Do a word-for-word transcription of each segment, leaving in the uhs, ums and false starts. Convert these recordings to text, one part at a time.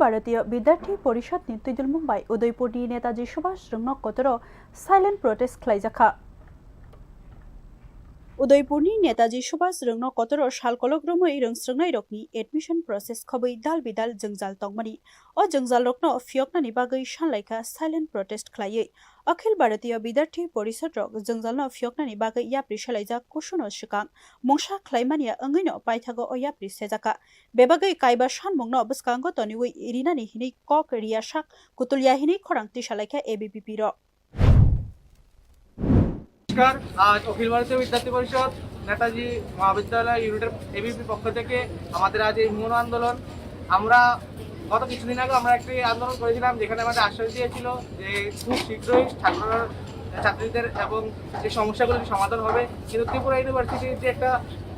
Bharatiya Vidyarthi Porishad ni twidulmung bai Udaipur ni Netaji Subhash Rungno Kotoro silent protest khlaijakha. Udaipur ni Netaji Subhash Rungno Kotoro sal kolok romwi rwngsrwngnairokni admission process khobwi dal bidal jwngjal tongmani. O jwngjalrokno phiyoknani bagwi sanlaikha silent protest khlaiwi. Akhil Bharatiya Vidyarthi Porishad rok jwngjalno phiyoknani bagwi yapri selaijak kusuno swkang mungsa khlaimani ya wngwino paithago o yapri sejakha. Bebagwi kaiba sanmungno bwskango toniwi rinani hinwi kok riyasak kutulya hinwi khorang tisalaikha A B V P rok. নমস্কার। আজ অখিল ভারতীয় বিদ্যার্থী পরিষদ নেতাজি মহাবিদ্যালয় ইউনিটের এবিপি পক্ষ থেকে আমাদের আজ এই মৌন আন্দোলন। আমরা গত কিছুদিন আগে আমরা একটি আন্দোলন করেছিলাম, যেখানে আমাদের আশ্বাস দিয়েছিল যে খুব শীঘ্রই ছাত্র ছাত্রীদের এবং যে সমস্যাগুলির সমাধান হবে। কিন্তু ত্রিপুরা ইউনিভার্সিটির যে একটা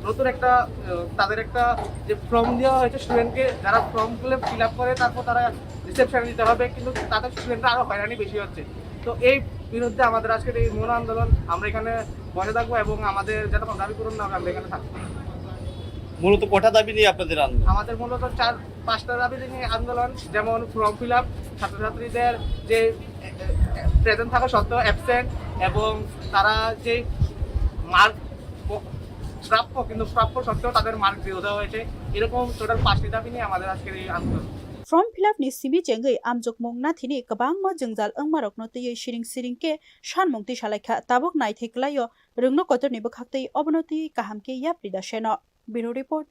নতুন একটা আহ, তাদের একটা যে ফর্ম দেওয়া হয়েছে স্টুডেন্টকে, যারা ফর্মগুলো ফিল আপ করে তারপর তারা রিসেপশনে দিতে হবে, কিন্তু তাদের স্টুডেন্টরা আরও হয়রানি বেশি হচ্ছে। তো এই বিরুদ্ধে আমাদের আজকের এই মৌন আন্দোলন, আমরা এখানে বসে থাকবো এবং আমাদের যতক্ষণ দাবি পূরণ না হবে আমরা এখানে থাকবো। মূলত কটা দাবি নিয়ে আপনাদের আন্দোলন? আমাদের মূলত চার পাঁচটা দাবি নিয়ে আন্দোলন, যেমন ফর্ম ফিল আপ, ছাত্রছাত্রীদের যে প্রেজেন্ট থাকা সত্ত্বেও অ্যাবসেন্ট এবং তারা যে মার্ক প্রাপ্য কিন্তু প্রাপ্য সত্ত্বেও তাদের মার্ক দিয়ে দেওয়া হয়েছে। এরকম টোটাল পাঁচটি দাবি নিয়ে আমাদের আজকের এই আন্দোলন। Form fill up ni simi chengwi amjokmung nathini kwbangma jwngjal wngmarokno twiwi siring siring khe sanmung tisalaikha. Tabuk naithai kwlaio Rungno Kotorni bwkhaktwi obono twiwi kaham khe yapri da seno. Bureau Report.